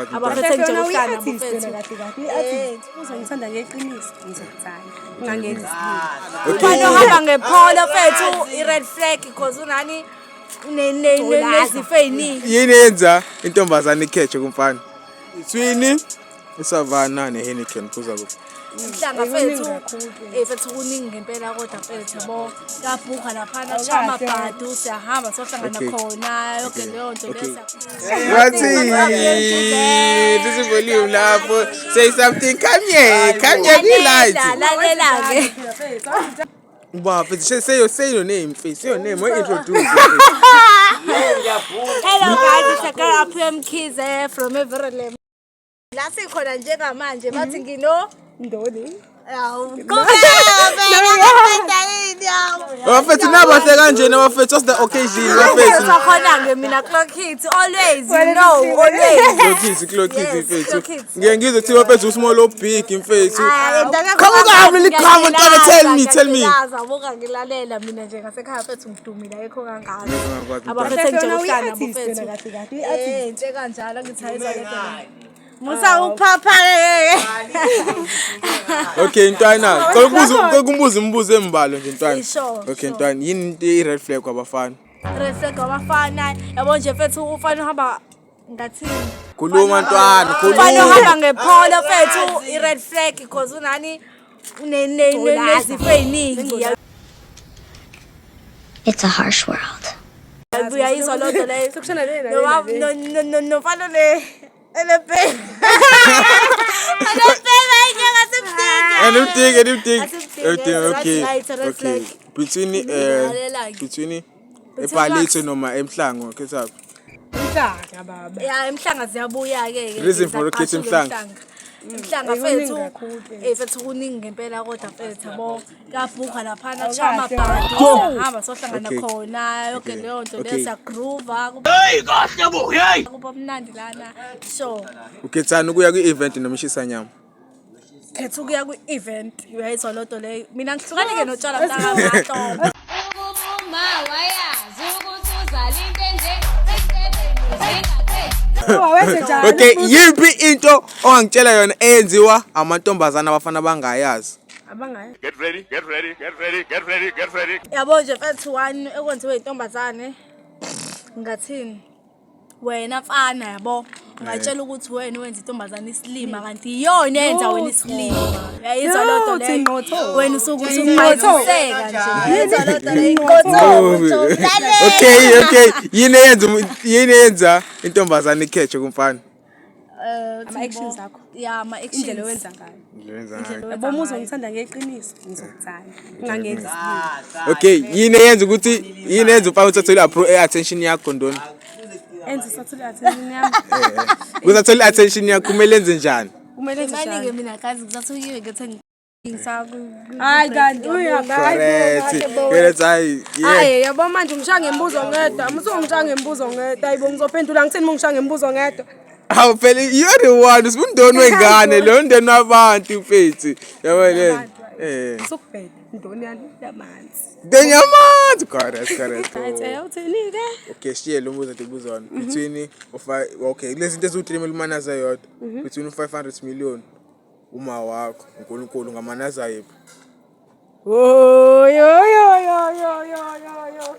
Ngiyakwazi. Abafethu Kahle wena engijabulisa nabo uyi-artist mfethu. wena kahle kahle uyi-artist. Uzongithanda ngeqiniso ngizokuthanda. Ungangenzi isilima. Umfana ohamba ngepholo mfethu i-red flag because unani nezifo ey'ningi. Yini eyenza intombazane ikhethe kumfana? Between iSavana neHeineken kuza kuphi? Mhlanga Kuningi mfethu, kakhulu. mfethu kuningi ngempela kodwa mfethu yabo. Kuyabhukha laphana kushaya amabhadu siyahamba sohlangana khona yonke leyo nto leyo. Wathi this is volume lapho. Say something. Come here. Come here kwi-light. Lalela-ke. Uba mfethu say your name mfethu. Say your name. We introduce. Hello guys, it's a girl Aphiwe Mkhize from Everlem. La sikhona njengamanje bathi ngino Ndoni. Awu, qhubeka yini yawo. Bafethu nabahle kanjena bafethu what's the occasion bafethu? Sakhona-ke mina clock it always you know always. Clock it, clock it Yes, mfethu. clock it. Ngiye ngizwe kuthiwa mfethu usmall o big mfethu. Hayi, mntaka Qhamuka liqhamu ntwana tell me tell me. Ngiyazi abuka ngilalela mina nje ngasekhaya mfethu ngidumile ayikho kangako. Ngiyakwazi, Abafethu Kahle wena engijabulisa nabo uyi-artist wena mfethu. kahle kahle uyi-artist. Nje kanjalo ngithi ayizwa lento le. Musa ukuphapha ke. Okay ntwana, cela ukubuza cela ukubuza imibuzo embalwa nje ntwana. Sure, Okay sure. ntwana, yini into i-red flag kwabafana? Red flag abafana yabo nje mfethu ufana uhamba ngathini? Khuluma ntwana, Ufana khuluma. uhamba ngepholo mfethu i-red flag because unani nezifo ey'ningi. It's a harsh world. Uyayizwa loo nto leyo. Sekushana le na le Noma na le. nomfana le elepeni. Elepeni ayinye ngasemdingi. Animdingi, animdingi. Asimdingi, Okay, yes, okay. right, red Okay. flag. Between Ngilalela-ke. between eBhalitho noma eMhlango, khetha. Umhlanga baba. Ya emhlanga ziyabuya ke ke. Reason for ukukhetha Emhlanga? Emhlanga Kuningi mfethu. kakhulu. Mfethu kuningi ngempela kodwa mfethu yabo. Kuyabhukha laphana kushaya amabhadu siyahamba sohlangana khona yonke leyo nto leyo siyagroova. Hey kahle bo hey. Kuba mnandi lana. Sure. Ukhethani ukuya kwi-event noma ishisanyama? Khetha ukuya kwi-event uyayizwa loo nto leyo. Mina ngihlukane-ke notshwala mntakamahlobo. Ukubuma wayazi ukuthi uzala into enje esebeni Wawenze njani? Okay, yiphi into ongangitshela yona eyenziwa amantombazana abafana bangayazi? Abangayi. Get ready, get ready, get ready, get ready, get ready. Yabo nje mfethu one ekwenziwe intombazane ngathini wena mfana yabo ungatshela ukuthi wena wenza intombazane isilima kanti iyona eyenza wena isilima uyayizwa loo nto Lutho, leyo inqotho. wena usuke Inqotho. usubhayiseka nje uyayizwa loo nto leyo inqotho Okay, okay. Yini eyenza yini eyenza intombazane ikhethe kumfana? Ama-actions akho. Ya ama-actions. Indlela owenza ngayo. Yenza ngayo. Yabo uma uzongithanda ngeqiniso ngizokuthanda. Ungangenzi isilima. Okay, yini eyenza ukuthi yini eyenza umfana ukuthi athole i-attention yakho ndona? Enze usathole attention yami. Ukuze athole i-attention yakho kumele enze njani? Kumele enze Imali-ke njani? mina kazi ngisathukiwe ngethe Hayi kanti uyahamba Correct. Correct, hayi. Yeah. Hayi yabo manje ungishaya ngembuzo ngedwa. Musungishaya ngembuzo ngedwa. Hayibo ngizophendula ngithini uma ungishaya ngembuzo ngedwa? Hawu phela you're the one usundoni wengane lo ndeni wabantu mfethu. Yabo le. Eh. Sukubheda indoni yani yamanzi. Ndeni yamanzi. Correct, correct. Right, uthini ke? Okay, shiye lo mbuzo ndikubuza wona. Between okay, lezi zinto eziwu-3 umanaza yodwa. Between u-500 million uma wakho uNkulunkulu ngamanaza yiphi? Yo yo yo yo yo yo yo.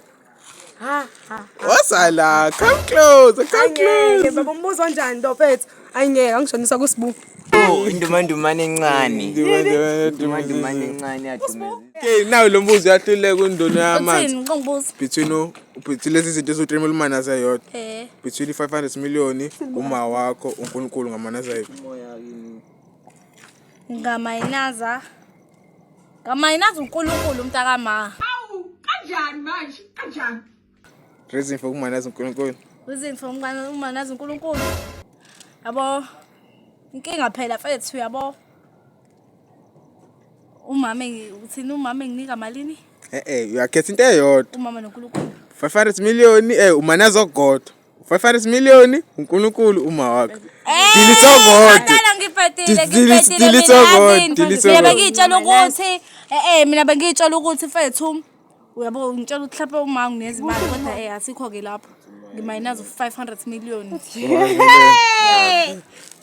Ha ha. Wasala, come close, come Angeke close. baba umbuzo onjani lo mfethu? Ayingeke angishonisa kusibu. Indumandumane encane. Indumandumane encane yadumeza. Okay, now lo mbuzo uyahluleka undoni yamanzi. Uthini ngiqongibuza? Between between lezi zinto eziwu-3 umanaza yodwa. Eh. Between i-500 million uma wakho uNkulunkulu ngamanaza yiphi? Ngamayinaza. Ngamayinaza uNkulunkulu umntakama. Reason for ukumanaza uNkulunkulu. Reason for umanaza uNkulunkulu. Yabo inkinga phela mfethu yabo. Umama uthini umama enginika malini? Eh uyakhetha into eyodwa. Umama noNkulunkulu. 500 million umanaza okukodwa. 500 million uNkulunkulu uma wakho. Delete okukodwa. Ngicela ngibhedile Delete- ngibhedile delete mina okukodwa, yazini. delete Mina okukodwa. bengiyitshela ukuthi mina bengiyitshela ukuthi mfethu uyabo ngitshela ukuthi mhlawumbe uma nginezimali kodwa asikho ke lapho. Ngimayinaza u-500 million.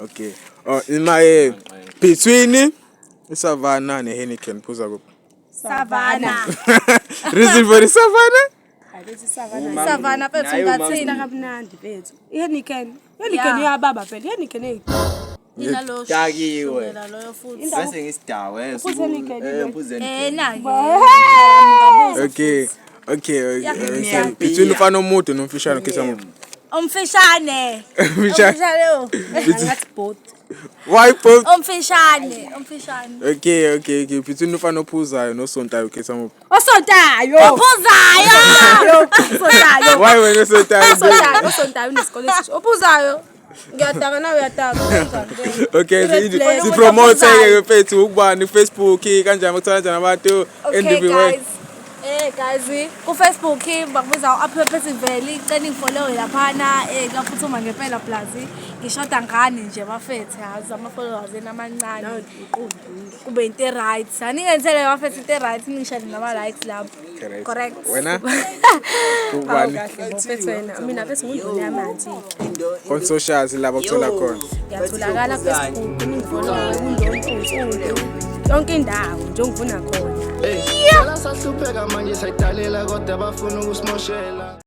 Okay. Oh, imaye between iSavanna neHeineken, phuza kuphi? Savannah. Reason for iSavanna? Hayi, Savannah. Savannah mfethu, Naye umama- ungathini? Kamnandi mfethu. IHeineken. IHeineken Yeah. iyababa phela. IHeineken hey. Inalo Dakiwe. shukela loyo futhi. Bese ngisidawe. Uphuze Heineken, Uphuze Eh Heineken. nake. Okay. Okay, okay. Okay. Yeah. Between ufana omude nomfishane, ukhetha muphi? Umfishane. Umfishane. Umfishane. Oh. Angathi both. Why both? Umfishane, umfishane. Okay. Between ufana ophuzayo nosontayo, ukhetha muphi? Osontayo. Ophuzayo. Osontayo. Why wena osontayo? Osontayo, osontayo unesikole esisha. Ophuzayo. Ngiyadaka nawe uyadaka. Okay, Red si promote ke mfethu, ukubani Facebook, kanjani bakuthola kanjani abantu Okay everywhere. guys. Guys, ku Facebook bakubiza u-Aphephesi Valley, cela ngifollow laphana, kuyaphuthuma ngempela plus ngishoda ngani nje bafethu, yazi ama followers enu amancane. Kube into right. Aningenzele bafethu into right, ningishayele nama likes lapho. Correct. Correct. Wena? Ukubani Kahle mfethu wena. Mina mfethu ngunduna yamanzi. On socials la bakuthola khona? Ngiyatholakala Facebook, ningifollow undontuntu. Yonke indawo nje ongifuna khona. Sahlupheka manje sayidalela kodwa bafuna ukusimoshela.